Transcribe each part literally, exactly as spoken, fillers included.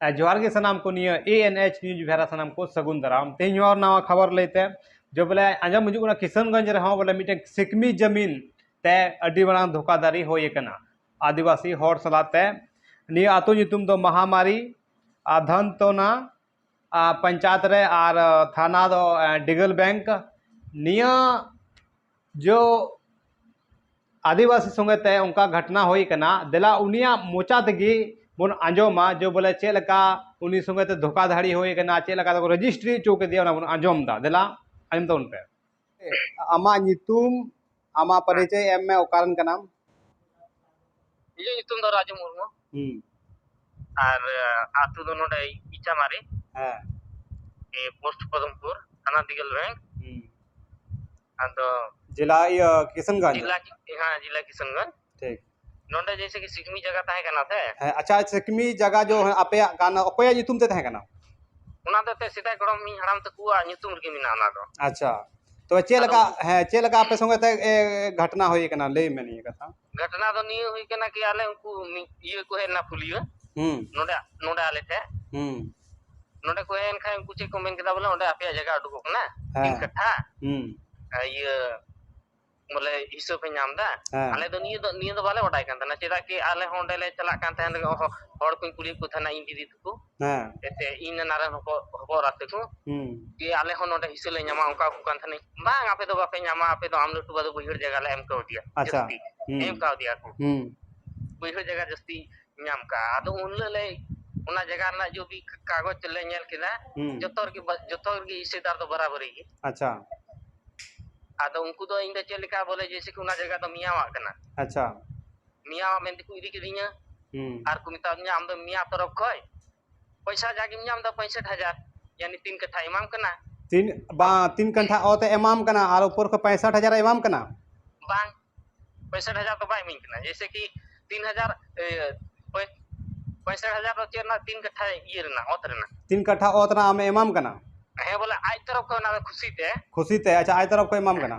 ᱟᱨ ᱡᱚᱦᱟᱨ ᱜᱮ ᱥᱟᱱᱟᱢ ᱠᱚ, ᱱᱤᱭᱟᱹ A N H News ᱵᱷᱮᱨᱟ ᱥᱟᱱᱟᱢ ᱠᱚ ᱥᱟᱹᱜᱩᱱ ᱫᱟᱨᱟᱢ᱾ ᱛᱮᱦᱮᱧ ᱦᱚᱸ ᱱᱟᱣᱟ ᱠᱷᱚᱵᱚᱨ ᱞᱟᱹᱭᱛᱮ, ᱡᱚᱵᱚᱞᱮ ᱟᱸᱡᱚᱢ ᱦᱤᱡᱩᱜ ᱠᱟᱱᱟ ᱠᱤᱥᱟᱱᱜᱚᱸᱡᱽ ᱨᱮᱦᱚᱸ ᱵᱚᱞᱮ ᱢᱤᱫᱴᱮᱱ ᱥᱤᱠᱢᱤ ᱡᱟᱢᱤᱱ ᱛᱮ ᱟᱹᱰᱤ ᱢᱟᱨᱟᱝ ᱫᱷᱳᱠᱟᱫᱟᱨᱤ ᱦᱩᱭ ᱟᱠᱟᱱᱟ ᱟᱹᱫᱤᱵᱟᱹᱥᱤ ᱦᱚᱲ ᱥᱟᱞᱟᱜ ᱛᱮ᱾ ᱱᱤᱭᱟᱹ ᱟᱹᱛᱩ ᱧᱩᱛᱩᱢ ᱫᱚ ᱢᱟᱦᱟᱢᱟᱨᱤ, ᱟᱨ ᱫᱷᱟᱱᱛᱚᱱᱟ, ᱟᱨ ᱯᱚᱧᱪᱟᱭᱮᱛ ᱨᱮ, ᱟᱨ ᱛᱷᱟᱱᱟ ᱫᱚ, ᱮ, ᱰᱤᱜᱟᱞ ᱵᱮᱝᱠ᱾ ᱱᱤᱭᱟᱹ ᱡᱚ ᱟᱹᱫᱤᱵᱟᱹᱥᱤ ᱥᱚᱸᱜᱮ ᱛᱮ ᱚᱱᱠᱟ ᱜᱷᱚᱴᱱᱟ ᱦᱩᱭ ᱠᱟᱱᱟ, ᱫᱮᱞᱟ ᱩᱱᱤᱭᱟᱜ ᱢᱚᱪᱟ ᱛᱮᱜᱮ ᱵᱚᱱ ᱟᱸᱡᱚᱢᱟ ᱡᱮ ᱵᱚᱞᱮ ᱪᱮᱫ ᱞᱮᱠᱟ ᱩᱱᱤ ᱥᱚᱸᱜᱮ ᱛᱮ ᱫᱷᱳᱠᱟᱫᱷᱟᱹᱲᱤ ᱦᱩᱭ ᱠᱟᱱᱟ, ᱪᱮᱫ ᱞᱮᱠᱟ ᱛᱮᱠᱚ ᱨᱮᱡᱤᱥᱴᱨᱤ ᱦᱚᱪᱚ ᱠᱮᱫᱮᱭᱟ, ᱚᱱᱟ ᱵᱚᱱ ᱟᱸᱡᱚᱢ ᱮᱫᱟ᱾ ᱫᱮᱞᱟ ᱟᱸᱡᱚᱢ ᱛᱟᱵᱚᱱ ᱯᱮ᱾ ᱟᱢᱟᱜ ᱧᱩᱛᱩᱢ, ᱟᱢᱟᱜ ᱯᱚᱨᱤᱪᱚᱭ ᱮᱢ ᱢᱮ, ᱚᱠᱟᱨᱮᱱ ᱠᱟᱱᱟᱢ? ᱤᱧᱟᱹᱜ ᱧᱩᱛᱩᱢ ᱫᱚ ᱨᱟᱡᱩ ᱢᱩᱨᱢᱩ᱾ ᱦᱩᱸ᱾ ᱟᱨ, ᱟᱹᱛᱩ ᱫᱚ ᱱᱚᱰᱮ ᱤᱪᱟᱢᱟᱨᱤ᱾ ᱦᱮᱸ᱾ ᱮ, ᱯᱳᱥᱴ ᱯᱚᱫᱚᱢᱯᱩᱨ, ᱛᱷᱟᱱᱟ ᱫᱤᱜᱟᱞ ᱵᱮᱝᱠ᱾ ᱦᱩᱸ᱾ ᱟᱫᱚ ᱡᱮᱞᱟ ᱤᱭᱟᱹ ᱠᱤᱥᱟᱱᱜᱚᱸᱡᱽ᱾ ᱡᱮᱞᱟ ᱠᱤ-, ᱦᱮᱸ, ᱡᱮᱞᱟ ᱠᱤᱥᱟᱱᱜᱚᱸᱡᱽ᱾ ᱴᱷᱤᱠ᱾ ᱱᱚᱰᱮ ᱡᱮᱭᱥᱮ ᱠᱤ ᱥᱤᱠᱢᱤ ᱡᱟᱭᱜᱟ ᱛᱟᱦᱮᱸ ᱠᱟᱱᱟ ᱥᱮ? ᱦᱮᱸ, ᱟᱪᱪᱷᱟ, ᱥᱤᱠᱢᱤ ᱡᱟᱭᱜᱟ ᱡᱚ ᱟᱯᱮᱭᱟᱜ ᱠᱟᱱᱟ, ᱚᱠᱚᱭᱟᱜ ᱧᱩᱛᱩᱢ ᱛᱮ ᱛᱟᱦᱮᱸ ᱠᱟᱱᱟ? ᱚᱱᱟ ᱫᱚ ᱮᱱᱛᱮᱫ ᱥᱮᱫᱟᱭ ᱜᱚᱲᱚᱢ ᱤᱧ ᱦᱟᱲᱟᱢ ᱛᱟᱠᱚᱣᱟᱜ ᱧᱩᱛᱩᱢ ᱨᱮᱜᱮ ᱢᱮᱱᱟᱜᱼᱟ ᱚᱱᱟ ᱫᱚ᱾ ᱟᱪᱪᱷᱟ, ᱛᱚᱵᱮ ᱪᱮᱫ ᱟᱫᱚ ᱞᱮᱠᱟ, ᱦᱮᱸ, ᱪᱮᱫ ᱞᱮᱠᱟ ᱟᱯᱮ ᱥᱚᱸᱜᱮ ᱛᱮ, ᱮ, ᱜᱷᱚᱴᱱᱟ ᱦᱩᱭ ᱠᱟᱱᱟ? ᱞᱟᱹᱭ ᱢᱮ ᱱᱤᱭᱟᱹ ᱠᱟᱛᱷᱟ᱾ ᱜᱷᱚᱴᱱᱟ ᱫᱚ ᱱᱤᱭᱟᱹ ᱦᱩᱭ ᱠᱟᱱᱟ ᱠᱤ ᱟᱞᱮ ᱩᱱᱠᱩ ᱢᱤ-, ᱤᱭᱟᱹ ᱠᱚ ᱦᱮᱡ ᱞᱮᱱᱟ ᱯᱩᱞᱤᱭᱟᱹ᱾ ᱦᱩᱸ᱾ ᱱᱚᱰᱮ, ᱱᱚᱰᱮ ᱟᱞᱮ ᱴᱷᱮᱡ᱾ ᱦᱩᱸ᱾ ᱱᱚᱰᱮ ᱠᱚ ᱦᱮᱡ ᱮᱱ ᱠᱷᱟᱱ ᱩᱱᱠᱩ ᱪᱮᱫ ᱠᱚ ᱢᱮᱱ ᱠᱮᱫᱟ ᱵᱚᱞᱮ ᱚᱸᱰᱮ ᱟᱯᱮᱭᱟᱜ ᱡᱟᱭᱜᱟ ᱩᱰᱩᱠᱚᱜ ᱠᱟᱱᱟ, ᱦᱮᱸ᱾ ᱛᱤᱱ ᱠᱟᱴᱷᱟ᱾ ᱦᱩᱸ᱾ ᱟᱨ ᱤᱭᱟᱹ ᱵᱚᱞᱮ ᱦᱤᱥᱟᱹᱵ ᱮ ᱧᱟᱢ ᱮᱫᱟ᱾ ᱦᱮᱸ᱾ ᱟᱞᱮ ᱫᱚ ᱱᱤᱭᱟᱹ ᱫᱚ, ᱱᱤᱭᱟᱹ ᱫᱚ ᱵᱟᱞᱮ ᱵᱟᱰᱟᱭ ᱠᱟᱱ ᱛᱟᱦᱮᱱᱟ, ᱪᱮᱫᱟᱜ ᱠᱤ ᱟᱞᱮ ᱦᱚᱸ ᱚᱸᱰᱮ ᱞᱮ ᱪᱟᱞᱟᱜ ᱠᱟᱱ ᱛᱟᱦᱮᱱ ᱨᱮᱜᱮ ᱦᱚ-, ᱦᱚᱲ ᱠᱚᱧ ᱠᱩᱞᱤᱭᱮᱫ ᱠᱚ ᱛᱟᱦᱮᱱᱟ, ᱤᱧ ᱫᱤᱫᱤ ᱛᱟᱠᱚ᱾ ᱦᱮᱸ᱾ ᱮᱱᱛᱮ ᱤᱧ ᱱᱟᱱᱟ ᱨᱮᱱ ᱦᱚᱯᱚ-, ᱦᱚᱯᱚᱱ ᱮᱨᱟ ᱛᱟᱠᱚ᱾ ᱦᱩᱸ᱾ ᱡᱮ ᱟᱞᱮ ᱦᱚᱸ ᱱᱚᱰᱮ ᱦᱤᱥᱟᱹ ᱞᱮ ᱧᱟᱢᱟ, ᱚᱱᱠᱟ ᱠᱚ ᱠᱟᱱ ᱛᱟᱦᱮᱱᱟᱹᱧ᱾ ᱵᱟᱝ, ᱟᱯᱮ ᱫᱚ ᱵᱟᱯᱮ ᱧᱟᱢᱟ, ᱟᱯᱮ ᱫᱚ ᱟᱢ ᱞᱟᱹᱴᱩ ᱵᱟ ᱫᱚ ᱵᱟᱹᱭᱦᱟᱹᱲ ᱡᱟᱭᱜᱟ ᱞᱮ ᱮᱢ ᱠᱟᱣᱫᱮᱭᱟ᱾ ᱟᱪᱪᱷᱟ᱾ ᱡᱟᱹᱥᱛᱤ᱾ ᱦᱩᱸ᱾ ᱮᱢ ᱠᱟᱣᱫᱮᱭᱟ ᱠᱚ᱾ ᱦᱩᱸ᱾ ᱵᱟᱹᱭᱦᱟᱹᱲ ᱡᱟᱭᱜᱟ ᱡᱟᱹᱥᱛᱤ ᱧᱟᱢ ᱠᱟᱜᱼᱟ᱾ ᱟᱫᱚ ᱩᱱ ᱦᱤᱞᱳᱜ ᱞᱮ ᱚᱱᱟ ᱡᱟᱭᱜᱟ ᱨᱮᱱᱟᱜ ᱡᱩᱫᱤ ᱠᱟᱜᱚᱡᱽ ᱞᱮ ᱧᱮᱞ ᱠᱮᱫᱟ, ᱦᱩᱸ᱾ ᱡᱚᱛᱚ ᱨᱮᱜᱮ ᱵᱟ-, ᱡᱚᱛᱚ ᱨᱮᱜᱮ ᱦᱤᱥᱟᱹᱫᱟᱨ ᱫᱚ ᱵᱟᱨᱟᱵᱟᱨᱤ ᱜᱮ᱾ ᱟᱪᱪᱷᱟ᱾ ᱟᱫᱚ ᱩᱱᱠᱩ ᱫᱚ ᱤᱧ ᱫᱚ ᱪᱮᱫ ᱞᱮᱠᱟ ᱵᱚᱞᱮ ᱡᱮᱭᱥᱮ ᱠᱤ ᱚᱱᱟ ᱡᱟᱭᱜᱟ ᱫᱚ ᱢᱤᱭᱟᱣᱟᱜ ᱠᱟᱱᱟ᱾ ᱟᱪᱪᱷᱟ᱾ ᱢᱤᱭᱟᱣᱟᱜ ᱢᱮᱱᱛᱮ ᱠᱚ ᱤᱫᱤ ᱠᱤᱫᱤᱧᱟ᱾ ᱦᱩᱸ᱾ ᱟᱨ ᱠᱚ ᱢᱮᱛᱟᱫᱤᱧᱟ, "ᱟᱢ ᱫᱚ ᱢᱤᱭᱟ ᱛᱚᱨᱚᱯ ᱠᱷᱚᱡ ᱯᱚᱭᱥᱟ ᱡᱟᱜᱮᱢ ᱧᱟᱢ ᱮᱫᱟ ᱯᱚᱸᱭᱥᱚᱴ ᱦᱟᱡᱟᱨ, ᱭᱟᱱᱤ ᱛᱤᱱ ᱠᱟᱴᱷᱟ ᱮᱢᱟᱢ ᱠᱟᱱᱟ?" ᱛᱤᱱ, ᱵᱟᱝ, ᱛᱤᱱ ᱠᱟᱴᱷᱟ ᱚᱛ ᱮ ᱮᱢᱟᱢ ᱠᱟᱱᱟ ᱟᱨ ᱩᱯᱚᱨ ᱠᱷᱚᱡ ᱯᱚᱸᱭᱥᱚᱴ ᱦᱟᱡᱟᱨ ᱮ ᱮᱢᱟᱢ ᱠᱟᱱᱟ? ᱵᱟᱝ, ᱯᱚᱸᱭᱥᱚᱴ ᱦᱟᱡᱟᱨ ᱫᱚ ᱵᱟᱭ ᱤᱢᱟᱹᱧ ᱠᱟᱱᱟ᱾ ᱡᱮᱭᱥᱮ ᱠᱤ ᱛᱤᱱ ᱦᱟᱡᱟᱨ, ᱮ, ᱯᱚᱸᱭ-, ᱯᱚᱸᱭᱥᱚᱴ ᱦᱟᱡᱟᱨ ᱫᱚ ᱪᱮᱫ ᱨᱮᱱᱟᱜ? ᱛᱤᱱ ᱠᱟᱴᱷᱟ ᱤᱭᱟᱹ ᱨᱮᱱᱟᱜ, ᱚᱛ ᱨᱮᱱᱟᱜ᱾ ᱛᱤᱱ ᱠᱟᱴᱷᱟ ᱚᱛ ᱨᱮᱱᱟᱜ ᱟᱢᱮ ᱮᱢᱟᱢ ᱠᱟᱱᱟ? ᱦᱮᱸ, ᱵᱚᱞᱮ ᱟᱡ ᱛᱚᱨᱚᱯ ᱠᱷᱚᱱ ᱚᱱᱟ ᱫᱚ ᱠᱷᱩᱥᱤ ᱛᱮ᱾ ᱠᱷᱩᱥᱤ ᱛᱮ, ᱟᱪᱪᱷᱟ, ᱟᱡ ᱛᱚᱨᱚᱯ ᱠᱷᱚᱱ ᱮᱢᱟᱢ ᱠᱟᱱᱟ᱾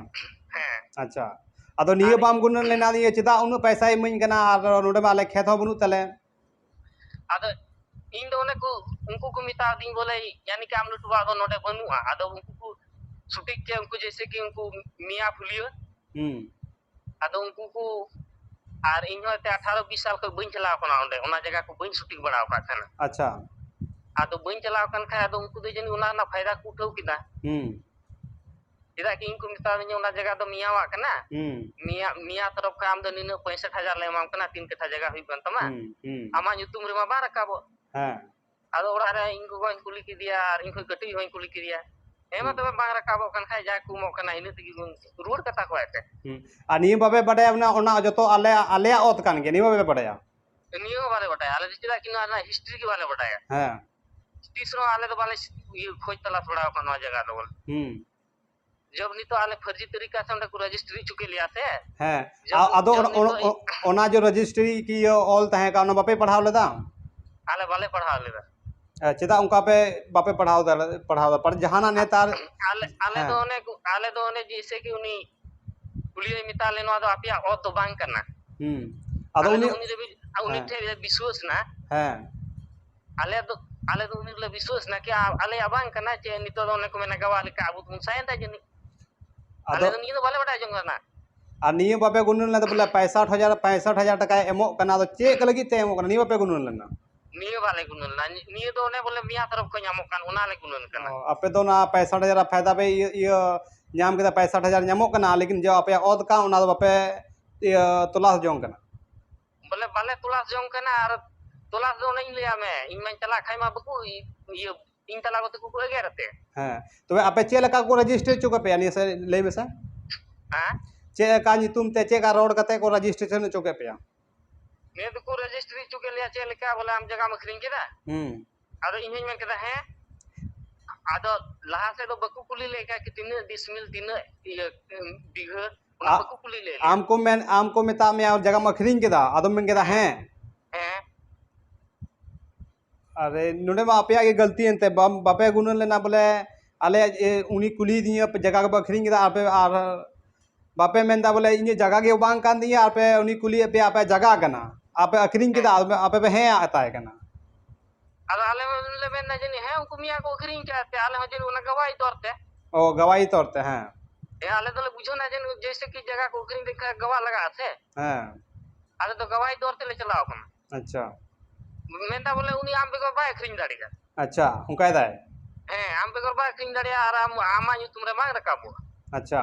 ᱦᱮᱸ᱾ ᱟᱪᱪᱷᱟ, ᱟᱫᱚ ᱱᱤᱭᱟᱹ ᱟᱨ ᱵᱟᱢ ᱜᱩᱱᱟᱹᱱ ᱞᱮᱱᱟ, ᱱᱤᱭᱟᱹ ᱪᱮᱫᱟᱜ ᱩᱱᱟᱹᱜ ᱯᱚᱭᱥᱟᱭ ᱤᱢᱟᱹᱧ ᱠᱟᱱᱟ ᱟᱨ ᱱᱚᱰᱮ ᱢᱟ ᱟᱞᱮ ᱠᱷᱮᱛ ᱦᱚᱸ ᱵᱟᱹᱱᱩᱜ ᱛᱟᱞᱮ? ᱟᱫᱚ ᱤᱧ ᱫᱚ ᱚᱱᱮ ᱠᱚ, ᱩᱱᱠᱩ ᱠᱚ ᱢᱮᱛᱟᱫᱤᱧ ᱵᱚᱞᱮ, ᱭᱟᱱᱤ ᱠᱤ ᱟᱢ ᱞᱟᱹᱴᱩ ᱵᱟ ᱫᱚ ᱱᱚᱰᱮ ᱵᱟᱹᱱᱩᱜᱼᱟ᱾ ᱟᱫᱚ ᱩᱱᱠᱩ ᱠᱚ ᱥᱩᱴᱤᱠ ᱠᱮ, ᱩᱱᱠᱩ ᱡᱮᱭᱥᱮ ᱠᱤ ᱩᱱᱠᱩ ᱢᱤᱭᱟ ᱯᱷᱩᱞᱤᱭᱟᱹ᱾ ᱦᱩᱸ᱾ ᱟᱫᱚ ᱩᱱᱠᱩ ᱠᱚ, ᱟᱨ ᱤᱧ ᱦᱚᱸ ᱮᱱᱛᱮ ᱟᱴᱷᱟᱨᱚ ᱵᱤᱥ ᱥᱟᱞ ᱠᱷᱚᱱ ᱵᱟᱹᱧ ᱪᱟᱞᱟᱣ ᱠᱟᱱᱟ ᱚᱸᱰᱮ, ᱚᱱᱟ ᱡᱟᱭᱜᱟ ᱠᱚ ᱵᱟᱹᱧ ᱥᱩᱴᱤᱝ ᱵᱟᱲᱟ ᱟᱠᱟᱫ ᱛᱟᱦᱮᱱᱟ᱾ ᱟᱪᱪᱷᱟ᱾ ᱟᱫᱚ ᱵᱟᱹᱧ ᱪᱟᱞᱟᱣ ᱠᱟᱱ ᱠᱷᱟᱡ, ᱟᱫᱚ ᱩᱱᱠᱩ ᱫᱚ ᱡᱟᱹᱱᱤᱡ ᱚᱱᱟ ᱨᱮᱱᱟᱜ ᱯᱷᱟᱭᱫᱟ ᱠᱚ ᱩᱴᱷᱟᱹᱣ ᱠᱮᱫᱟ᱾ ᱦᱩᱸ᱾ ᱪᱮᱫᱟᱜ ᱠᱤ ᱤᱧ ᱠᱚ ᱢᱮᱛᱟᱣᱫᱤᱧᱟ, "ᱚᱱᱟ ᱡᱟᱭᱜᱟ ᱫᱚ ᱢᱤᱭᱟᱣᱟᱜ ᱠᱟᱱᱟ, ᱦᱩᱸ᱾ ᱢᱤᱭᱟ, ᱢᱤᱭᱟ ᱛᱚᱨᱚᱯ ᱠᱷᱚᱱ ᱟᱢ ᱫᱚ ᱱᱤᱱᱟᱹᱜ ᱯᱚᱸᱭᱥᱚᱴ ᱦᱟᱡᱟᱨ ᱞᱮ ᱮᱢᱟᱢ ᱠᱟᱱᱟ, ᱛᱤᱱ ᱠᱟᱴᱷᱟ ᱡᱟᱭᱜᱟ ᱦᱩᱭᱩᱜ ᱠᱟᱱ ᱛᱟᱢᱟ, ᱦᱩᱸ, ᱦᱩᱸ᱾ ᱟᱢᱟᱜ ᱧᱩᱛᱩᱢ ᱨᱮᱢᱟ ᱵᱟᱝ ᱨᱟᱠᱟᱵᱚᱜ᱾" ᱦᱮᱸ᱾ ᱟᱫᱚ ᱚᱲᱟᱜ ᱨᱮ ᱤᱧ ᱜᱚᱜᱚᱧ ᱠᱩᱞᱤ ᱠᱮᱫᱮᱭᱟ ᱟᱨ ᱤᱧ ᱠᱷᱚᱱ ᱠᱟᱹᱴᱤᱡ ᱦᱚᱸᱧ ᱠᱩᱞᱤ ᱠᱮᱫᱮᱭᱟ᱾ ᱦᱮᱸ ᱢᱟ ᱦᱩᱸ᱾ ᱛᱚᱵᱮ ᱵᱟᱝ ᱨᱟᱠᱟᱵᱚᱜ ᱠᱟᱱ ᱠᱷᱟᱡ ᱡᱟ ᱠᱚ ᱮᱢᱚᱜ ᱠᱟᱱᱟ ᱤᱱᱟᱹ ᱛᱮᱜᱮ ᱵᱚᱱ ᱨᱩᱣᱟᱹᱲ ᱠᱟᱛᱟ ᱠᱚᱣᱟ ᱮᱱᱛᱮ᱾ ᱦᱩᱸ᱾ ᱟᱨ ᱱᱤᱭᱟᱹ ᱵᱟᱯᱮ ᱵᱟᱰᱟᱭᱟ ᱢᱟᱱᱮ ᱚᱱᱟ ᱡᱚᱛᱚ ᱟᱞᱮ, ᱟᱞᱮᱭᱟᱜ ᱚᱛ ᱠᱟᱱ ᱜᱮᱭᱟ, ᱱᱤᱭᱟᱹ ᱵᱟᱯᱮ ᱵᱟᱰᱟᱭᱟ? ᱱᱤᱭᱟᱹ ᱦᱚᱸ ᱵᱟᱞᱮ ᱵᱟᱰᱟᱭᱟ, ᱟᱞᱮ ᱫᱚ ᱪᱮᱫᱟᱜ ᱠᱤ ᱱᱚᱣᱟ ᱨᱮᱱᱟᱜ ᱦᱤᱥᱴᱨᱤ ᱜᱮ ᱵᱟᱞᱮ ᱵᱟᱰᱟᱭᱟ᱾ ᱦᱮᱸ᱾ ᱛᱤᱥ ᱨᱮᱦᱚᱸ ᱟᱞᱮ ᱫᱚ ᱵᱟᱞᱮ ᱤᱭᱟᱹ ᱠᱷᱚᱡᱽ ᱛᱚᱞᱟᱥ ᱵᱟᱲᱟ ᱟᱠᱟᱫ ᱱᱚᱣᱟ ᱡᱟᱭᱜᱟ ᱫᱚ ᱵᱚᱞᱮ᱾ ᱦᱩᱸ᱾ ᱡᱚᱵ ᱱᱤᱛᱚᱜ ᱟᱞᱮ ᱯᱷᱟᱹᱨᱡᱤ ᱛᱟᱹᱨᱤᱠᱟ ᱥᱮ ᱚᱸᱰᱮ ᱠᱚ ᱨᱮᱡᱤᱥᱴᱨᱤ ᱦᱚᱪᱚ ᱠᱮᱫ ᱞᱮᱭᱟ ᱥᱮ᱾ ᱦᱮᱸ, ᱡᱚᱵ, ᱟ-, ᱟᱫᱚ ᱡᱚᱵ ᱚᱱ-, ᱚᱱ-, ᱱᱤᱛᱚᱜ ᱚ-, ᱚᱱᱟ ᱡᱮ ᱨᱮᱡᱤᱥᱴᱨᱤ ᱠᱤ ᱤᱭᱟᱹ ᱚᱞ ᱛᱟᱦᱮᱸ ᱠᱟᱱᱟ, ᱚᱱᱟ ᱵᱟᱯᱮ ᱯᱟᱲᱦᱟᱣ ᱞᱮᱫᱟ? ᱟᱞᱮ ᱵᱟᱞᱮ ᱯᱟᱲᱦᱟᱣ ᱞᱮᱫᱟ᱾ ᱮ, ᱪᱮᱫᱟᱜ ᱚᱱᱠᱟ ᱯᱮ ᱵᱟᱯᱮ ᱯᱟᱲᱦᱟᱣ ᱫᱟᱲᱮ-, ᱯᱟᱲᱦᱟᱣ ᱫᱟ? ᱯᱟᱲ-, ᱡᱟᱦᱟᱱᱟᱜ ᱱᱮᱛᱟᱨ ᱟᱞᱮ, ᱟᱞᱮ ᱫᱚ ᱦᱮᱸ᱾ ᱚᱱᱮ ᱠᱚ, ᱟᱞᱮ ᱫᱚ ᱚᱱᱮ ᱡᱮᱭᱥᱮ ᱠᱤ ᱩᱱᱤ ᱠᱩᱞᱤᱭᱮ ᱢᱮᱛᱟ ᱞᱮ, "ᱱᱚᱣᱟ ᱫᱚ ᱟᱯᱮᱭᱟᱜ ᱚᱛ ᱫᱚ ᱵᱟᱝ ᱠᱟᱱᱟ᱾" ᱦᱩᱸ᱾ ᱟᱫᱚ ᱟᱞᱮ ᱫᱚ ᱩᱱᱤ ᱩᱱᱤ ᱨᱮ ᱵᱤ-, ᱩᱱᱤ ᱦᱮᱸ᱾ ᱴᱷᱮᱱ ᱞᱮ ᱵᱤᱥᱣᱟᱹᱥ ᱮᱱᱟ᱾ ᱦᱮᱸ᱾ ᱟᱞᱮ ᱫᱚ, ᱟᱞᱮ ᱫᱚ ᱩᱱᱤ ᱨᱮᱞᱮ ᱵᱤᱥᱣᱟᱹᱥ ᱮᱱᱟ ᱠᱤ ᱟ-, ᱟᱞᱮᱭᱟᱜ ᱵᱟᱝ ᱠᱟᱱᱟ, ᱪᱮ ᱱᱤᱛᱚᱜ ᱫᱚ ᱚᱱᱮ ᱠᱚ ᱢᱮᱱᱟ ᱜᱟᱣᱟ ᱞᱮᱠᱟ ᱟᱵᱚ ᱫᱚᱵᱚᱱ ᱥᱟᱭᱮᱱ ᱮᱫᱟ ᱡᱟᱹᱱᱤᱡ᱾ ᱟᱞᱮ ᱟᱫᱚ ᱫᱚ ᱱᱤᱭᱟᱹ ᱫᱚ ᱵᱟᱞᱮ ᱵᱟᱰᱟᱭ ᱡᱚᱝ ᱠᱟᱱᱟ᱾ ᱟᱨ ᱱᱤᱭᱟᱹ ᱵᱟᱯᱮ ᱜᱩᱱᱟᱹᱱ ᱞᱮᱫᱟ ᱵᱚᱞᱮ ᱯᱚᱸᱭᱥᱚᱴ ᱦᱟᱡᱟᱨ, ᱯᱚᱸᱭᱥᱚᱴ ᱦᱟᱡᱟᱨ ᱴᱟᱠᱟᱭ ᱮᱢᱚᱜ ᱠᱟᱱᱟ, ᱟᱫᱚ ᱪᱮᱫ ᱞᱟᱹᱜᱤᱫ ᱛᱮ ᱮᱢᱚᱜ ᱠᱟᱱᱟ, ᱱᱤᱭᱟᱹ ᱵᱟᱯᱮ ᱜᱩᱱᱟᱹᱱ ᱞᱮᱱᱟ? ᱱᱤᱭᱟᱹ ᱵᱟᱞᱮ ᱜᱩᱱᱟᱹᱱ ᱞᱮᱱᱟ᱾ ᱱᱤ-, ᱱᱤᱭᱟᱹ ᱫᱚ ᱚᱱᱮ ᱵᱚᱞᱮ ᱢᱤᱭᱟ ᱛᱚᱨᱚᱯ ᱠᱷᱚᱱ ᱧᱟᱢᱚᱜ ᱠᱟᱱ, ᱚᱱᱟ ᱞᱮ ᱜᱩᱱᱟᱹᱱ ᱠᱟᱱᱟ᱾ ᱚ, ᱟᱯᱮ ᱫᱚ ᱚᱱᱟ ᱯᱚᱸᱭᱥᱚᱴ ᱦᱟᱡᱟᱨ ᱯᱷᱟᱭᱫᱟ ᱯᱮ ᱤᱭᱟᱹ, ᱤᱭᱟᱹ ᱧᱟᱢ ᱠᱮᱫᱟ, ᱯᱚᱸᱭᱥᱚᱴ ᱦᱟᱡᱟᱨ ᱧᱟᱢᱚᱜ ᱠᱟᱱᱟ, ᱞᱮᱠᱤᱱ ᱡᱮ ᱟᱯᱮᱭᱟᱜ ᱚᱛ ᱠᱟᱱ, ᱚᱱᱟ ᱫᱚ ᱵᱟᱯᱮ ᱤᱭᱟᱹ ᱛᱚᱞᱟᱥ ᱡᱚᱝ ᱠᱟᱱᱟ? ᱵᱚᱞᱮ ᱵᱟᱞᱮ ᱛᱚᱞᱟᱥ ᱡᱚᱝ ᱠᱟᱱᱟ, ᱟᱨ ᱛᱚᱞᱟᱥ ᱫᱚ ᱚᱱᱮᱧ ᱞᱟᱹᱭᱟᱫ ᱢᱮ, ᱤᱧ ᱢᱟᱧ ᱪᱟᱞᱟᱜ ᱠᱷᱟᱡ ᱢᱟ ᱵᱟᱠᱚ ᱤ-, ᱤᱭᱟᱹ, ᱤᱧ ᱛᱟᱞᱟ ᱠᱚᱛᱮ ᱠᱚ ᱮᱜᱮᱨ ᱟᱛᱮ᱾ ᱦᱮᱸ, ᱛᱚᱵᱮ ᱟᱯᱮ ᱪᱮᱫ ᱞᱮᱠᱟ ᱠᱚ ᱨᱮᱡᱤᱥᱴᱟᱨ ᱦᱚᱪᱚ ᱠᱮᱫ ᱯᱮᱭᱟ ᱱᱤᱭᱟᱹ ᱥᱮ ᱞᱟᱹᱭ ᱢᱮᱥᱮ? ᱦᱮᱸ? ᱪᱮᱫ ᱞᱮᱠᱟ ᱧᱩᱛᱩᱢ ᱛᱮ, ᱪᱮᱫ ᱞᱮᱠᱟ ᱨᱚᱲ ᱠᱟᱛᱮ ᱠᱚ ᱨᱮᱡᱤᱥᱴᱨᱮᱥᱚᱱ ᱦᱚᱪᱚ ᱠᱮᱫ ᱯᱮᱭᱟ? ᱱᱤᱭᱟᱹ ᱫᱚᱠᱚ ᱨᱮᱡᱤᱥᱴᱨᱤ ᱦᱚᱪᱚ ᱠᱮᱫ ᱞᱮᱭᱟ ᱪᱮᱫ ᱞᱮᱠᱟ, ᱵᱚᱞᱮ ᱟᱢ ᱡᱟᱭᱜᱟᱢ ᱟᱹᱠᱷᱨᱤᱧ ᱠᱮᱫᱟ? ᱦᱩᱸ᱾ ᱟᱫᱚ ᱤᱧ ᱦᱚᱧ ᱢᱮᱱ ᱠᱮᱫᱟ, "ᱦᱮᱸ?" ᱟᱫᱚ ᱞᱟᱦᱟ ᱥᱮᱫ ᱫᱚ ᱵᱟᱠᱚ ᱠᱩᱞᱤ ᱞᱮᱫ ᱠᱷᱟᱡ ᱠᱤ ᱛᱤᱱᱟᱹᱜ ᱰᱤᱥᱢᱤᱞ, ᱛᱤᱱᱟᱹᱜ ᱤᱭᱟᱹ, ᱵᱤᱜᱷᱟᱹ, ᱚᱱᱟ ᱟ-, ᱵᱟᱠᱚ ᱠᱩᱞᱤ ᱞᱮᱫ ᱞᱮᱭᱟ᱾ ᱟᱢ ᱠᱚ ᱢᱮᱱ, ᱟᱢ ᱠᱚ ᱢᱮᱛᱟᱜ ᱢᱮᱭᱟ ᱡᱟᱭᱜᱟᱢ ᱟᱹᱠᱷᱨᱤᱧ ᱠᱮᱫᱟ, ᱟᱫᱚᱢ ᱢᱮᱱ ᱠᱮᱫᱟ, "ᱦᱮᱸ?" ᱦᱮᱸ᱾ ᱟᱨᱮ, ᱱᱚᱰᱮ ᱢᱟ ᱟᱯᱮᱭᱟᱜ ᱜᱮ ᱜᱟᱹᱞᱛᱤ ᱮᱱᱛᱮ, ᱵᱟᱢ, ᱵᱟᱯᱮ ᱜᱩᱱᱟᱹᱱ ᱞᱮᱱᱟ ᱵᱚᱞᱮ, ᱟᱞᱮᱭᱟᱜ, ᱮ, ᱩᱱᱤ ᱠᱩᱞᱤᱭᱮᱫᱤᱧᱟ, ᱡᱟᱭᱜᱟ ᱜᱮᱯᱮ ᱟᱹᱠᱷᱨᱤᱧ ᱠᱮᱫᱟ, ᱟᱨ ᱯᱮ, ᱟᱨ ᱵᱟᱯᱮ ᱢᱮᱱᱫᱟ ᱵᱚᱞᱮ, "ᱤᱧᱟᱹᱜ ᱡᱟᱭᱜᱟ ᱜᱮ ᱵᱟᱝ ᱠᱟᱱ ᱛᱤᱧᱟᱹ", ᱟᱨ ᱯᱮ, ᱩᱱᱤ ᱠᱩᱞᱤᱭᱮᱫ ᱯᱮᱭᱟ, "ᱟᱯᱮᱭᱟᱜ ᱡᱟᱭᱜᱟ ᱠᱟᱱᱟ", ᱟᱯᱮ ᱟᱹᱠᱷᱨᱤᱧ ᱠᱮᱫᱟ, ᱦᱮᱸ᱾ ᱟᱯᱮ, ᱟᱯᱮ ᱯᱮ ᱦᱮᱸ ᱟᱛᱟᱭ ᱠᱟᱱᱟ᱾ ᱟᱫᱚ ᱟᱞᱮ ᱞᱮ ᱢᱮᱱᱫᱟ ᱡᱟᱹᱱᱤᱡ, ᱦᱮᱸ, ᱩᱱᱠᱩ ᱢᱮᱭᱟ ᱠᱚ ᱟᱹᱠᱷᱨᱤᱧ ᱠᱟᱜᱼᱟ ᱛᱮ, ᱟᱞᱮ ᱦᱚᱸ ᱡᱟᱹᱱᱤᱡ ᱚᱱᱟ ᱜᱟᱣᱟᱭ ᱫᱚᱨ ᱛᱮ᱾ ᱚ, ᱜᱟᱣᱟᱭ ᱫᱚᱨ ᱛᱮ, ᱦᱮᱸ᱾ ᱦᱮᱸ, ᱟᱞᱮ ᱫᱚᱞᱮ ᱵᱩᱡᱷᱟᱹᱣ ᱱᱟ ᱡᱮ ᱱᱩᱭ ᱡᱮᱭᱥᱮ ᱠᱤ ᱡᱟᱭᱜᱟ ᱠᱚ ᱟᱹᱠᱷᱨᱤᱧ ᱞᱮᱠᱷᱟᱱ ᱜᱟᱣᱟ ᱞᱟᱜᱟᱜᱼᱟ ᱥᱮ᱾ ᱦᱮᱸ᱾ ᱟᱞᱮ ᱫᱚ ᱜᱟᱣᱟᱭ ᱫᱚᱨ ᱛᱮᱞᱮ ᱪᱟᱞᱟᱣ ᱠᱟᱱᱟ᱾ ᱟᱪᱪᱷᱟ᱾ ᱢᱮᱱᱫᱟ ᱵᱚᱞᱮ ᱩᱱᱤ ᱟᱢ ᱵᱮᱜᱚᱨ ᱵᱟᱭ ᱟᱹᱠᱷᱨᱤᱧ ᱫᱟᱲᱮᱭᱟᱜᱼᱟ᱾ ᱟᱪᱪᱷᱟ, ᱚᱱᱠᱟᱭ ᱫᱟᱭ᱾ ᱦᱮᱸ, ᱟᱢ ᱵᱮᱜᱚᱨ ᱵᱟᱭ ᱟᱹᱠᱷᱨᱤᱧ ᱫᱟᱲᱮᱭᱟᱜᱼᱟ ᱟᱨ ᱟᱢ, ᱟᱢᱟᱜ ᱧᱩᱛᱩᱢ ᱨᱮ ᱵᱟᱝ ᱨᱟᱠᱟᱵᱚᱜᱼᱟ᱾ ᱟᱪᱪᱷᱟ᱾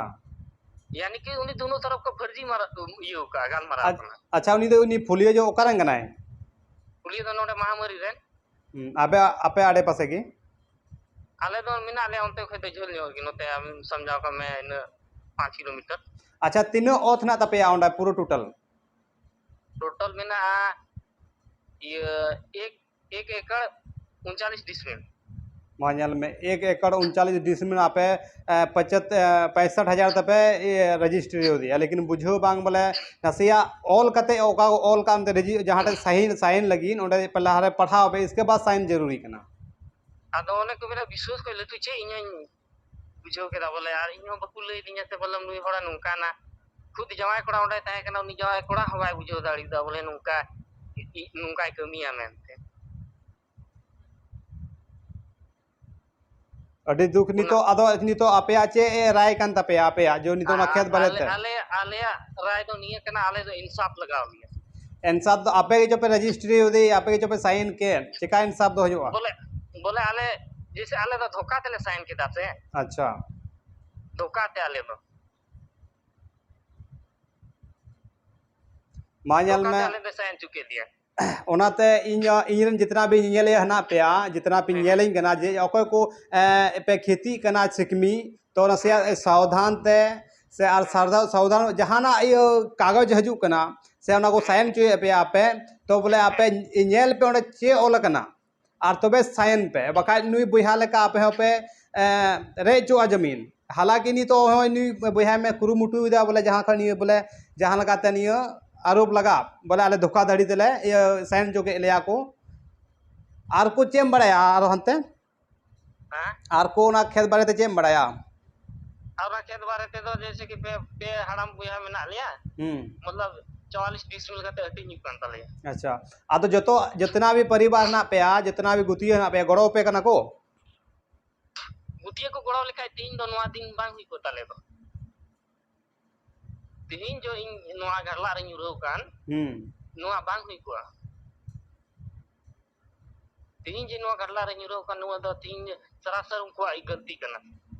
ᱭᱟᱱᱤ ᱠᱤ ᱩᱱᱤ ᱫᱩᱱᱳ ᱛᱚᱨᱚᱯ ᱠᱚ ᱯᱷᱟᱹᱨᱡᱤ ᱢᱟᱨᱟ-, ᱤᱭᱟᱹ ᱠᱟᱜᱼᱟ, ᱜᱟᱞᱢᱟᱨᱟᱣ ᱟᱪ-, ᱠᱟᱱᱟ᱾ ᱟᱪᱪᱷᱟ, ᱩᱱᱤ ᱫᱚ, ᱩᱱᱤ ᱯᱷᱩᱞᱤᱭᱟᱹ ᱫᱚ ᱚᱠᱟ ᱨᱮᱱ ᱠᱟᱱᱟᱭ? ᱯᱷᱩᱞᱤᱭᱟᱹ ᱫᱚ ᱱᱚᱰᱮ ᱢᱟᱦᱟᱢᱟᱹᱨᱤ ᱨᱮᱱ᱾ ᱦᱩᱸ, ᱟᱯᱮ, ᱟᱯᱮ ᱟᱲᱮ ᱯᱟᱥᱮ ᱜᱮ? ᱟᱞᱮ ᱫᱚ ᱢᱮᱱᱟᱜ ᱞᱮᱭᱟ ᱚᱱᱛᱮ ᱠᱷᱚᱡ ᱫᱚ ᱡᱷᱟᱹᱞ ᱧᱚᱜ ᱜᱮ, ᱱᱚᱛᱮ ᱟᱢ ᱥᱟᱢᱡᱷᱟᱣ ᱠᱟᱜ ᱢᱮ ᱤᱱᱟᱹ ᱯᱟᱸᱪ ᱠᱤᱞᱳᱢᱤᱴᱟᱨ᱾ ᱟᱪᱪᱷᱟ, ᱛᱤᱱᱟᱹᱜ ᱚᱛ ᱦᱮᱱᱟᱜ ᱛᱟᱯᱮᱭᱟ ᱚᱸᱰᱮ ᱯᱩᱨᱟᱹ total? Total ᱢᱮᱱᱟᱜᱼᱟ ᱤᱭᱟᱹ ᱮᱠ, ᱮᱠ ᱮᱠᱚᱨ ᱩᱱᱪᱟᱞᱤᱥ ᱰᱤᱥᱢᱤᱞ᱾ ᱢᱟ ᱧᱮᱞ ᱢᱮ, ᱮᱠ ᱮᱠᱚᱨ ᱩᱱᱪᱟᱞᱤᱥ ᱰᱤᱥᱢᱤᱞ ᱟᱯᱮ, ᱮ, ᱯᱚᱸᱪᱟᱛ-, ᱮ, ᱯᱮᱸᱥᱚᱴ ᱦᱟᱡᱟᱨ ᱛᱮᱯᱮ, ᱤᱭᱟᱹ, ᱨᱮᱡᱤᱥᱴᱨᱤ ᱟᱠᱟᱫᱮᱭᱟ, ᱞᱮᱠᱤᱱ ᱵᱩᱡᱷᱟᱹᱣ ᱵᱟᱝ ᱵᱚᱞᱮ ᱱᱟᱥᱮᱭᱟᱜ ᱚᱞ ᱠᱟᱛᱮ ᱚᱠᱟ ᱚᱞ ᱠᱟᱜ ᱚᱱᱛᱮ ᱨᱮᱡᱤ-, ᱡᱟᱦᱟᱸ ᱴᱷᱮᱡ ᱥᱟᱭᱤᱱ, ᱥᱟᱭᱤᱱ ᱞᱟᱹᱜᱤᱫ ᱚᱸᱰᱮ ᱯᱮ ᱞᱟᱦᱟ ᱨᱮ ᱯᱟᱲᱦᱟᱣ ᱯᱮ, ᱤᱥᱠᱮ ᱵᱟᱫ ᱥᱟᱭᱤᱱ ᱡᱟᱹᱨᱩᱨᱤ ᱠᱟᱱᱟ᱾ ᱟᱫᱚ ᱚᱱᱮ ᱠᱚ ᱢᱮᱱᱟ ᱵᱤᱥᱣᱟᱥ ᱠᱷᱚᱡ ᱞᱟᱹᱴᱩ ᱪᱮᱫ, ᱤᱧ ᱦᱚᱧ ᱵᱩᱡᱷᱟᱹᱣ ᱠᱮᱫᱟ ᱵᱚᱞᱮ, ᱟᱨ ᱤᱧ ᱦᱚᱸ ᱵᱟᱠᱚ ᱞᱟᱹᱭ ᱫᱤᱧᱟ ᱥᱮ ᱵᱚᱞᱮ ᱱᱩᱭ ᱦᱚᱲᱮ ᱱᱚᱝᱠᱟᱱᱟ᱾ ᱠᱷᱩᱫ ᱡᱟᱶᱟᱭ ᱠᱚᱲᱟ ᱚᱸᱰᱮ ᱛᱟᱦᱮᱸ ᱠᱟᱱᱟ, ᱩᱱᱤ ᱡᱟᱶᱟᱭ ᱠᱚᱲᱟ ᱦᱚᱸ ᱵᱟᱭ ᱵᱩᱡᱷᱟᱹᱣ ᱫᱟᱲᱮᱭᱟᱫᱟ ᱵᱚᱞᱮ ᱱᱚᱝᱠᱟ, ᱤ-, ᱱᱚᱝᱠᱟᱭ ᱠᱟᱹᱢᱤᱭᱟ ᱢᱮᱱᱛᱮ᱾ ᱟᱹᱰᱤ ᱫᱩᱠ᱾ ᱚᱱᱟ ᱱᱤᱛᱚᱜ ᱟᱫᱚ, ᱱᱤᱛᱚᱜ ᱟᱯᱮᱭᱟᱜ ᱪᱮᱫ ᱮ ᱨᱟᱭ ᱠᱟᱱ ᱛᱟᱯᱮᱭᱟ ᱟᱯᱮᱭᱟᱜ, ᱡᱮ ᱱᱤᱛᱚᱜ ᱚᱱᱟ ᱠᱷᱮᱛ ᱵᱟᱨᱮ ᱟᱞᱮ, ᱛᱮ? ᱟᱞᱮ, ᱟᱞᱮᱭᱟᱜ ᱨᱟᱭ ᱫᱚ ᱱᱤᱭᱟᱹ ᱠᱟᱱᱟ, ᱟᱞᱮ ᱫᱚ ᱤᱱᱥᱟᱯ ᱞᱟᱜᱟᱣ ᱞᱮᱭᱟ᱾ ᱤᱱᱥᱟᱯ ᱫᱚ ᱟᱯᱮ ᱜᱮ ᱪᱚ ᱯᱮ ᱨᱮᱡᱤᱥᱴᱨᱤ ᱟᱫᱮ, ᱟᱯᱮ ᱜᱮ ᱪᱚ ᱯᱮ ᱥᱟᱭᱤᱱ ᱠᱮᱫ, ᱪᱮᱠᱟ ᱤᱱᱥᱟᱯ ᱫᱚ ᱦᱩᱭᱩᱜᱼᱟ? ᱵᱚᱞᱮ, ᱵᱚᱞᱮ ᱟᱞᱮ ᱡᱮᱭᱥᱮ ᱟᱞᱮ ᱫᱚ ᱫᱷᱳᱠᱟ ᱛᱮᱞᱮ ᱥᱟᱭᱤᱱ ᱠᱮᱫᱟ ᱥᱮ᱾ ᱟᱪᱪᱷᱟ᱾ ᱫᱷᱳᱠᱟ ᱛᱮ ᱟᱞᱮ ᱫᱚ᱾ ᱢᱟ ᱧᱮᱞ ᱫᱷᱳᱠᱟ ᱢᱮ᱾ ᱛᱮ ᱟᱞᱮ ᱫᱚ ᱥᱟᱭᱤᱱ ᱦᱚᱪᱚ ᱠᱮᱫ ᱞᱮᱭᱟ᱾ ᱚᱱᱟᱛᱮ ᱤᱧ, ᱤᱧ ᱨᱮᱱ ᱡᱤᱛᱱᱟ ᱵᱤᱱ ᱧᱮᱧᱮᱞᱤᱭᱟᱹ ᱦᱮᱱᱟᱜ ᱯᱮᱭᱟ, ᱡᱤᱛᱱᱟ ᱯᱮ ᱦᱮᱸ᱾ ᱧᱮᱞᱤᱧ ᱠᱟᱱᱟ ᱡᱮ ᱚᱠᱚᱭ ᱠᱚ, ᱮ, ᱯᱮ ᱠᱷᱮᱛᱤᱜ ᱠᱟᱱᱟ ᱥᱤᱠᱢᱤ, ᱛᱚ ᱱᱟᱥᱮᱭᱟᱜ ᱦᱮᱸ᱾ ᱥᱟᱵᱫᱷᱟᱱ ᱛᱮ ᱥᱮ ᱟᱨ ᱦᱮᱸ᱾ ᱥᱟᱵᱫᱷᱟᱱ, ᱥᱟᱵᱫᱷᱟᱱ ᱡᱟᱦᱟᱱᱟᱜ ᱤᱭᱟᱹ ᱠᱟᱜᱚᱡᱽ ᱦᱤᱡᱩᱜ ᱠᱟᱱᱟ ᱥᱮ ᱚᱱᱟ ᱠᱚ ᱦᱮᱸ᱾ ᱥᱟᱭᱤᱱ ᱦᱚᱪᱚᱭᱮᱫ ᱯᱮᱭᱟ ᱟᱯᱮ, ᱛᱚ ᱵᱚᱞᱮ ᱟᱯᱮ ᱧᱮᱞ ᱯᱮ ᱚᱸᱰᱮ ᱪᱮᱫ ᱚᱞ ᱟᱠᱟᱱᱟ᱾ ᱟᱨ ᱛᱚᱵᱮ ᱥᱟᱭᱤᱱ ᱯᱮ, ᱵᱟᱠᱷᱟᱡ ᱱᱩᱭ ᱵᱚᱭᱦᱟ ᱞᱮᱠᱟ ᱟᱯᱮ ᱦᱚᱸᱯᱮ, ᱮ, ᱨᱮᱡ ᱦᱚᱪᱚᱜᱼᱟ ᱡᱟᱹᱢᱤᱱ᱾ ᱦᱟᱞᱟᱠᱤ ᱱᱤᱛᱚᱜ ᱦᱚᱸᱜᱼᱚᱭ ᱱᱩᱭ ᱵᱚᱭᱦᱟᱭ ᱢᱮ ᱠᱩᱨᱩᱢᱩᱴᱩᱭᱮᱫᱟ ᱵᱚᱞᱮ ᱡᱟᱦᱟᱸ ᱠᱷᱚᱱ ᱱᱤᱭᱟᱹ ᱵᱚᱞᱮ ᱡᱟᱦᱟᱸ ᱞᱮᱠᱟᱛᱮ ᱱᱤᱭᱟᱹ ᱟᱨᱳᱯ ᱞᱟᱜᱟᱜ ᱵᱚᱞᱮ ᱟᱞᱮ ᱫᱷᱳᱠᱟᱫᱷᱟᱹᱲᱤ ᱛᱮᱞᱮ ᱤᱭᱟᱹ ᱥᱟᱭᱤᱱ ᱦᱚᱪᱚ ᱠᱮᱫ ᱞᱮᱭᱟ ᱠᱚ᱾ ᱟᱨ ᱠᱚ ᱪᱮᱫ ᱮᱢ ᱵᱟᱲᱟᱭᱟ ᱟᱨᱚ ᱦᱟᱱᱛᱮ? ᱦᱮᱸ? ᱟᱨ ᱠᱚ ᱚᱱᱟ ᱠᱷᱮᱛ ᱵᱟᱨᱮᱛᱮ ᱪᱮᱫ ᱮᱢ ᱵᱟᱲᱟᱭᱟ? ᱟᱨ ᱚᱱᱟ ᱠᱷᱮᱛ ᱵᱟᱨᱮ ᱛᱮᱫᱚ ᱡᱮᱭᱥᱮ ᱠᱤ ᱯᱮ, ᱯᱮ ᱦᱟᱲᱟᱢ ᱵᱚᱭᱦᱟ ᱢᱮᱱᱟᱜ ᱞᱮᱭᱟ᱾ ᱦᱩᱸ᱾ ᱢᱚᱛᱞᱚᱵ ᱪᱩᱣᱟᱞᱤᱥ ᱰᱤᱥᱢᱤᱞ ᱠᱟᱛᱮ ᱦᱟᱹᱴᱤᱧ ᱦᱩᱭᱩᱜ ᱠᱟᱱ ᱛᱟᱞᱮᱭᱟ᱾ ᱟᱪᱪᱷᱟ, ᱟᱫᱚ ᱡᱚᱛᱚ, ᱡᱚᱛᱱᱟ ᱵᱤ ᱯᱚᱨᱤᱵᱟᱨ ᱦᱮᱱᱟᱜ ᱯᱮᱭᱟ, ᱡᱚᱛᱱᱟ ᱵᱤ ᱜᱩᱛᱤᱭᱟᱹ ᱦᱮᱱᱟᱜ ᱯᱮᱭᱟ, ᱜᱚᱲᱚ ᱟᱯᱮ ᱠᱟᱱᱟ ᱠᱚ? ᱜᱩᱛᱤᱭᱟᱹ ᱠᱚ ᱜᱚᱲᱚ ᱞᱮᱠᱷᱟᱡ ᱛᱤᱦᱤᱧ ᱫᱚ ᱱᱚᱣᱟ ᱫᱤᱱ ᱵᱟᱝ ᱦᱩᱭ ᱠᱚᱜ ᱛᱟᱞᱮ ᱫᱚ᱾ ᱛᱤᱦᱤᱧ ᱡᱚ ᱤᱧ ᱱᱚᱣᱟ ᱜᱷᱟᱴᱞᱟᱜ ᱨᱮᱧ ᱧᱩᱨᱦᱟᱹᱣ ᱠᱟᱱ, ᱦᱩᱸ᱾ ᱱᱚᱣᱟ ᱵᱟᱝ ᱦᱩᱭ ᱠᱚᱜᱼᱟ᱾ ᱛᱤᱦᱤᱧ ᱡᱮ ᱱᱚᱣᱟ ᱜᱷᱟᱴᱞᱟᱜ ᱨᱮ ᱧᱩᱨᱦᱟᱹᱣ ᱠᱟᱱ, ᱱᱚᱣᱟ ᱫᱚ ᱛᱤᱦᱤᱧ ᱥᱟᱨᱟᱥᱟᱨ ᱩᱱᱠᱩᱣᱟᱜ ᱜᱟᱹᱞᱛᱤ ᱠᱟᱱᱟ᱾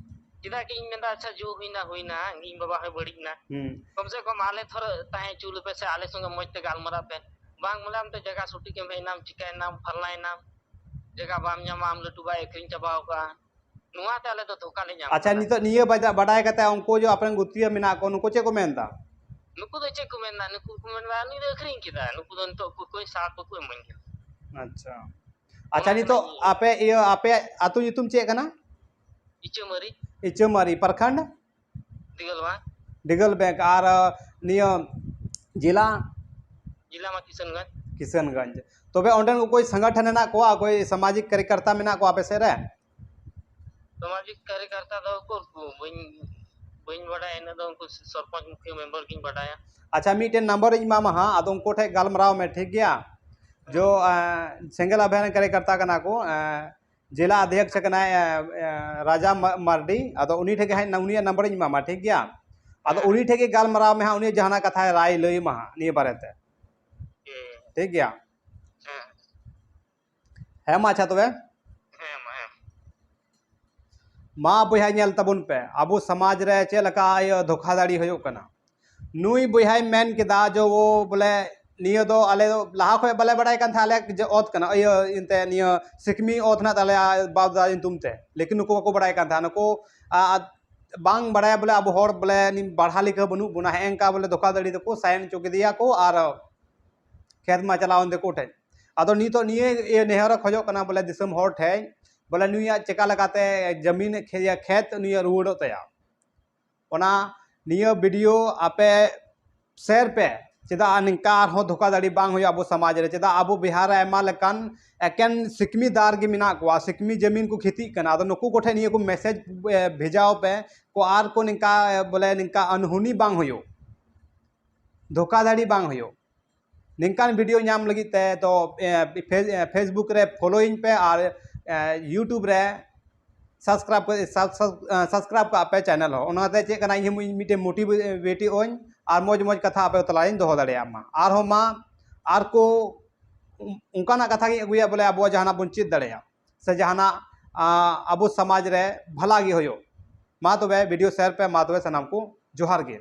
ᱪᱮᱫᱟᱜ ᱠᱤ ᱤᱧ ᱢᱮᱱᱫᱟ, ᱟᱪᱪᱷᱟ, ᱡᱩ ᱦᱩᱭᱱᱟ, ᱦᱩᱭᱱᱟ, ᱤᱧ ᱵᱟᱵᱟ ᱦᱚᱸᱭ ᱵᱟᱹᱲᱤᱡ ᱱᱟ᱾ ᱦᱩᱸ᱾ ᱠᱚᱢ ᱥᱮ ᱠᱚᱢ ᱟᱞᱮ ᱛᱷᱚᱨ ᱛᱟᱦᱮᱸ ᱦᱚᱪᱚ ᱞᱮᱯᱮ ᱥᱮ ᱟᱞᱮ ᱥᱚᱸᱜᱮ ᱢᱚᱡᱽ ᱛᱮ ᱜᱟᱞᱢᱟᱨᱟᱜ ᱯᱮ᱾ ᱵᱟᱝ ᱵᱚᱞᱮ ᱟᱢ ᱫᱚ ᱡᱟᱭᱜᱟ ᱥᱩᱴᱤ ᱠᱮᱢ ᱦᱮᱡ ᱮᱱᱟᱢ, ᱪᱤᱠᱟᱹᱭᱮᱱᱟᱢ, ᱯᱷᱟᱞᱱᱟᱭᱮᱱᱟᱢ, ᱡᱟᱭᱜᱟ ᱵᱟᱢ ᱧᱟᱢᱟ, ᱟᱢ ᱞᱟᱹᱴᱩ ᱵᱟᱭ ᱟᱹᱠᱷᱨᱤᱧ ᱪᱟᱵᱟᱣ ᱠᱟᱜᱼᱟ᱾ ᱱᱚᱣᱟ ᱛᱮ ᱟᱞᱮ ᱫᱚ ᱫᱷᱳᱠᱟ ᱞᱮ ᱧᱟᱢ ᱟᱪᱪᱷᱟ, ᱠᱟᱫᱟ᱾ ᱱᱤᱛᱚᱜ ᱱᱤᱭᱟᱹ ᱵᱟᱡᱟ-, ᱵᱟᱰᱟᱭ ᱠᱟᱛᱮ ᱩᱱᱠᱩ ᱡᱮ ᱟᱯᱮ ᱨᱮᱱ ᱜᱩᱛᱤᱭᱟᱹ ᱢᱮᱱᱟᱜ ᱠᱚ, ᱱᱩᱠᱩ ᱪᱮᱫ ᱠᱚ ᱢᱮᱱᱫᱟ? ᱱᱩᱠᱩ ᱫᱚ ᱪᱮᱫ ᱠᱚ ᱢᱮᱱᱫᱟ? ᱱᱩᱠᱩ ᱠᱚ ᱢᱮᱱᱫᱟ, "ᱩᱱᱤ ᱫᱚ ᱟᱹᱠᱷᱨᱤᱧ ᱠᱮᱫᱟ, ᱱᱩᱠᱩ ᱫᱚ ᱱᱤᱛᱚᱜ ᱚᱠᱚᱭ ᱥᱟᱨ ᱵᱟᱠᱚ ᱮᱢᱟᱹᱧ ᱠᱟᱱᱟ᱾" ᱟᱪᱪᱷᱟ, ᱟᱪᱪᱷᱟ, ᱚᱱᱟ ᱱᱤᱛᱚᱜ ᱠᱟᱱᱟ ᱤᱭᱟᱹ᱾ ᱟᱯᱮ, ᱤᱭᱟᱹ, ᱟᱯᱮᱭᱟᱜ ᱟᱹᱛᱩ ᱧᱩᱛᱩᱢ ᱪᱮᱫ ᱠᱟᱱᱟ? ᱤᱪᱟᱹᱢᱟᱹᱨᱤ᱾ ᱤᱪᱟᱹᱢᱟᱹᱨᱤ, ᱯᱨᱚᱠᱷᱚᱸᱰ? ᱰᱤᱜᱟᱹᱞ ᱵᱟᱝ᱾ ᱰᱤᱜᱟᱹᱞ ᱵᱮᱝᱠ᱾ ᱟᱨ, ᱟᱹ, ᱱᱤᱭᱟᱹ ᱡᱮᱞᱟ? ᱡᱮᱞᱟ ᱢᱟ ᱠᱤᱥᱟᱱᱜᱚᱸᱡᱽ᱾ ᱠᱤᱥᱟᱱᱜᱚᱸᱡᱽ᱾ ᱛᱚᱵᱮ ᱚᱸᱰᱮᱱ ᱚᱠᱚᱭ ᱥᱚᱝᱜᱚᱴᱷᱚᱱ ᱦᱮᱱᱟᱜ ᱠᱚᱣᱟ, ᱚᱠᱚᱭ ᱥᱟᱢᱟᱡᱤᱠ ᱠᱟᱨᱭᱚᱠᱚᱨᱛᱟ ᱢᱮᱱᱟᱜ ᱠᱚᱣᱟ ᱟᱯᱮ ᱥᱮᱫ ᱨᱮ? ᱥᱟᱢᱟᱡᱤᱠ ᱠᱟᱨᱭᱚᱠᱚᱨᱛᱟ ᱫᱚ ᱩᱠᱩᱨ ᱠᱚ, ᱵᱟᱹᱧ, ᱵᱟᱹᱧ ᱵᱟᱰᱟᱭᱟ ᱤᱱᱟᱹᱜ ᱫᱚ, ᱩᱱᱠᱩ ᱥᱚᱨᱯᱚᱧᱪ ᱢᱩᱠᱷᱤᱭᱟᱹ ᱢᱮᱢᱵᱟᱨ ᱜᱤᱧ ᱵᱟᱰᱟᱭᱟ᱾ ᱟᱪᱪᱷᱟ, ᱢᱤᱫᱴᱮᱱ ᱱᱟᱢᱵᱟᱨ ᱤᱧ ᱮᱢᱟᱢᱟ ᱦᱟᱸᱜ, ᱟᱫᱚ ᱩᱱᱠᱩ ᱴᱷᱮᱱ ᱜᱟᱞᱢᱟᱨᱟᱣ ᱢᱮ, ᱴᱷᱤᱠ ᱜᱮᱭᱟ? ᱡᱚ, ᱟᱸ, ᱥᱮᱸᱜᱮᱞ ᱟᱵᱷᱭᱟᱱ ᱠᱟᱨᱭᱚᱠᱚᱨᱛᱟ ᱠᱟᱱᱟ ᱠᱚ, ᱟᱸ, ᱡᱮᱞᱟ ᱚᱫᱷᱭᱚᱠᱥ ᱠᱟᱱᱟᱭ, ᱟᱸ, ᱟᱸ, ᱨᱟᱡᱟ ᱢᱟ-, ᱢᱟᱨᱰᱤ᱾ ᱟᱫᱚ ᱩᱱᱤ ᱴᱷᱮᱱ ᱜᱮ ᱦᱟᱸᱜ, ᱩᱱᱤᱭᱟᱜ ᱱᱟᱢᱵᱟᱨ ᱤᱧ ᱮᱢᱟᱢᱟ, ᱴᱷᱤᱠ ᱜᱮᱭᱟ? ᱟᱫᱚ ᱦᱮᱸ᱾ ᱩᱱᱤ ᱴᱷᱮᱱ ᱜᱮ ᱜᱟᱞᱢᱟᱨᱟᱣ ᱢᱮ ᱦᱟᱸᱜ, ᱩᱱᱤ ᱡᱟᱦᱟᱱᱟᱜ ᱠᱟᱛᱷᱟᱭ ᱨᱟᱭ ᱞᱟᱹᱭ ᱢᱟ ᱦᱟᱸᱜ ᱱᱤᱭᱟᱹ ᱵᱟᱨᱮᱛᱮ᱾ ᱦᱮᱸ᱾ ᱴᱷᱤᱠ ᱜᱮᱭᱟ? ᱦᱮᱸ᱾ ᱦᱮᱸ ᱢᱟ, ᱟᱪᱪᱷᱟ ᱛᱚᱵᱮ᱾ ᱦᱮᱸ ᱢᱟ, ᱦᱮᱸ᱾ ᱢᱟ ᱵᱚᱭᱦᱟ, ᱧᱮᱞ ᱛᱟᱵᱚᱱ ᱯᱮ, ᱟᱵᱚ ᱥᱚᱢᱟᱡᱽ ᱨᱮ ᱪᱮᱫ ᱞᱮᱠᱟ ᱤᱭᱟᱹ ᱫᱷᱳᱠᱟᱫᱷᱟᱲᱤ ᱦᱩᱭᱩᱜ ᱠᱟᱱᱟ᱾ ᱱᱩᱭ ᱵᱚᱭᱦᱟᱭ ᱢᱮᱱ ᱠᱮᱫᱟ ᱡᱮ ᱳ ᱵᱚᱞᱮ ᱱᱤᱭᱟᱹ ᱫᱚ ᱟᱞᱮ ᱫᱚ ᱞᱟᱦᱟ ᱠᱷᱚᱱ ᱵᱟᱞᱮ ᱵᱟᱲᱟᱭ ᱠᱟᱱ ᱛᱟᱦᱮᱸᱫ, ᱟᱞᱮ ᱡᱮ ᱚᱛ ᱠᱟᱱᱟ, ᱤᱭᱟᱹ, ᱮᱱᱛᱮ ᱱᱤᱭᱟᱹ ᱥᱤᱠᱢᱤ ᱚᱛ ᱦᱮᱱᱟᱜ ᱛᱟᱞᱮᱭᱟ ᱵᱟᱯ ᱫᱟᱫᱟ ᱧᱩᱛᱩᱢ ᱛᱮ, ᱞᱮᱠᱤᱱ ᱱᱩᱠᱩ ᱵᱟᱠᱚ ᱵᱟᱲᱟᱭ ᱠᱟᱱ ᱛᱟᱦᱮᱸᱫ᱾ ᱱᱩᱠᱩ, ᱟ, ᱵᱟᱝ ᱵᱟᱲᱟᱭᱟ ᱵᱚᱞᱮ ᱟᱵᱚ ᱦᱚᱲ ᱵᱚᱞᱮ ᱱᱤ-, ᱵᱟᱲᱦᱟ ᱞᱮᱠᱟ ᱵᱟᱹᱱᱩᱜ ᱵᱚᱱᱟ, ᱦᱮᱸ, ᱚᱱᱠᱟ ᱵᱚᱞᱮ ᱫᱷᱳᱠᱟᱫᱷᱟᱲᱤ ᱫᱚᱠᱚ sign ᱦᱚᱪᱚ ᱠᱮᱫᱮᱭᱟ ᱠᱚ ᱟᱨ ᱠᱷᱮᱛ ᱢᱟ ᱪᱟᱞᱟᱣᱮᱱ ᱫᱤᱠᱩ ᱴᱷᱮᱱ᱾ ᱟᱫᱚ ᱱᱤᱛᱚᱜ ᱱᱤᱭᱟᱹ ᱤᱭᱟᱹ ᱱᱮᱦᱚᱨ ᱮ ᱠᱷᱚᱡᱚᱜ ᱠᱟᱱᱟ ᱵᱚᱞᱮ ᱫᱤᱥᱚᱢ ᱦᱚᱲ ᱴᱷᱮᱱ, ᱵᱚᱞᱮ ᱱᱩᱭᱟᱜ ᱪᱮᱠᱟ ᱞᱮᱠᱟᱛᱮ ᱡᱟᱢᱤᱱ ᱠᱷᱮ-, ᱠᱷᱮᱛ ᱱᱩᱭᱟᱜ ᱨᱩᱣᱟᱹᱲᱚᱜ ᱛᱟᱭᱟ᱾ ᱚᱱᱟ ᱱᱤᱭᱟᱹ video ᱟᱯᱮ share ᱯᱮ, ᱪᱮᱫᱟᱜ ᱱᱤᱝᱠᱟ ᱟᱨᱦᱚᱸ ᱫᱷᱳᱠᱟᱫᱷᱟᱲᱤ ᱵᱟᱝ ᱦᱩᱭᱩᱜᱼᱟ ᱟᱵᱚ ᱥᱚᱢᱟᱡᱽ ᱨᱮ᱾ ᱪᱮᱫᱟᱜ ᱟᱵᱚ ᱵᱤᱦᱟᱨ ᱨᱮ ᱟᱭᱢᱟ ᱞᱮᱠᱟᱱ ᱮᱠᱮᱱ ᱥᱤᱠᱢᱤᱫᱟᱨ ᱜᱮ ᱢᱮᱱᱟᱜ ᱠᱚᱣᱟ, ᱥᱤᱠᱢᱤ ᱡᱟᱢᱤᱱ ᱠᱚ ᱠᱷᱮᱛᱤᱜ ᱠᱟᱱᱟ᱾ ᱟᱫᱚ ᱱᱩᱠᱩ ᱠᱚᱴᱷᱮᱱ ᱱᱤᱭᱟᱹ ᱠᱚ message, ᱮ, ᱵᱷᱮᱡᱟᱣ ᱯᱮ, ᱠᱚ ᱟᱨ ᱠᱚ ᱱᱤᱝᱠᱟ, ᱮ, ᱵᱚᱞᱮ ᱱᱤᱝᱠᱟ ᱟᱱᱦᱩᱱᱤ ᱵᱟᱝ ᱦᱩᱭᱩᱜ᱾ ᱫᱷᱳᱠᱟᱫᱷᱟᱲᱤ ᱵᱟᱝ ᱦᱩᱭᱩᱜ᱾ ᱱᱤᱝᱠᱟᱱ ᱵᱷᱤᱰᱤᱭᱳ ᱧᱟᱢ ᱞᱟᱹᱜᱤᱫ ᱛᱮ ᱫᱚ ᱯᱷᱮᱥᱵᱩᱠ ᱨᱮ ᱯᱷᱚᱞᱳᱭᱤᱧ ᱯᱮ ᱟᱨ YouTube ᱨᱮ ᱥᱟᱵᱥᱠᱨᱟᱭᱤᱵ ᱥᱟᱵᱥᱠᱨᱟᱭᱤᱵ ᱠᱟᱜ ᱯᱮ ᱪᱮᱱᱮᱞ ᱦᱚᱸ᱾ ᱚᱱᱟᱛᱮ ᱪᱮᱫ ᱠᱟᱱᱟ, ᱤᱧ ᱦᱚᱸ ᱢᱤᱫᱴᱮᱱ ᱢᱳᱴᱤᱵᱷᱮᱴᱤᱜ ᱟᱹᱧ ᱟᱨ ᱢᱚᱡᱽ ᱢᱚᱡᱽ ᱠᱟᱛᱷᱟ ᱟᱯᱮ ᱛᱟᱞᱟᱨᱤᱧ ᱫᱚᱦᱚ ᱫᱟᱲᱮᱭᱟᱜ ᱢᱟ᱾ ᱟᱨᱦᱚᱸ ᱢᱟ ᱟᱨ ᱠᱚ ᱚᱱᱠᱟᱱᱟᱜ ᱠᱟᱛᱷᱟ ᱜᱤᱧ ᱟᱹᱜᱩᱭᱟ, ᱵᱚᱞᱮ ᱟᱵᱚ ᱡᱟᱦᱟᱱᱟᱜ ᱵᱚᱱ ᱪᱮᱫ ᱫᱟᱲᱮᱭᱟᱜ ᱥᱮ ᱡᱟᱦᱟᱱᱟᱜ ᱟᱵᱚ ᱥᱚᱢᱟᱡᱽ ᱨᱮ ᱵᱷᱟᱞᱟ ᱜᱮ ᱦᱩᱭᱩᱜ᱾ ᱢᱟ ᱛᱚᱵᱮ ᱵᱷᱤᱰᱤᱭᱳ ᱥᱮᱭᱟᱨ ᱯᱮ᱾ ᱢᱟ ᱛᱚᱵᱮ ᱥᱟᱱᱟᱢ ᱠᱚ ᱡᱚᱦᱟᱨ ᱜᱮ᱾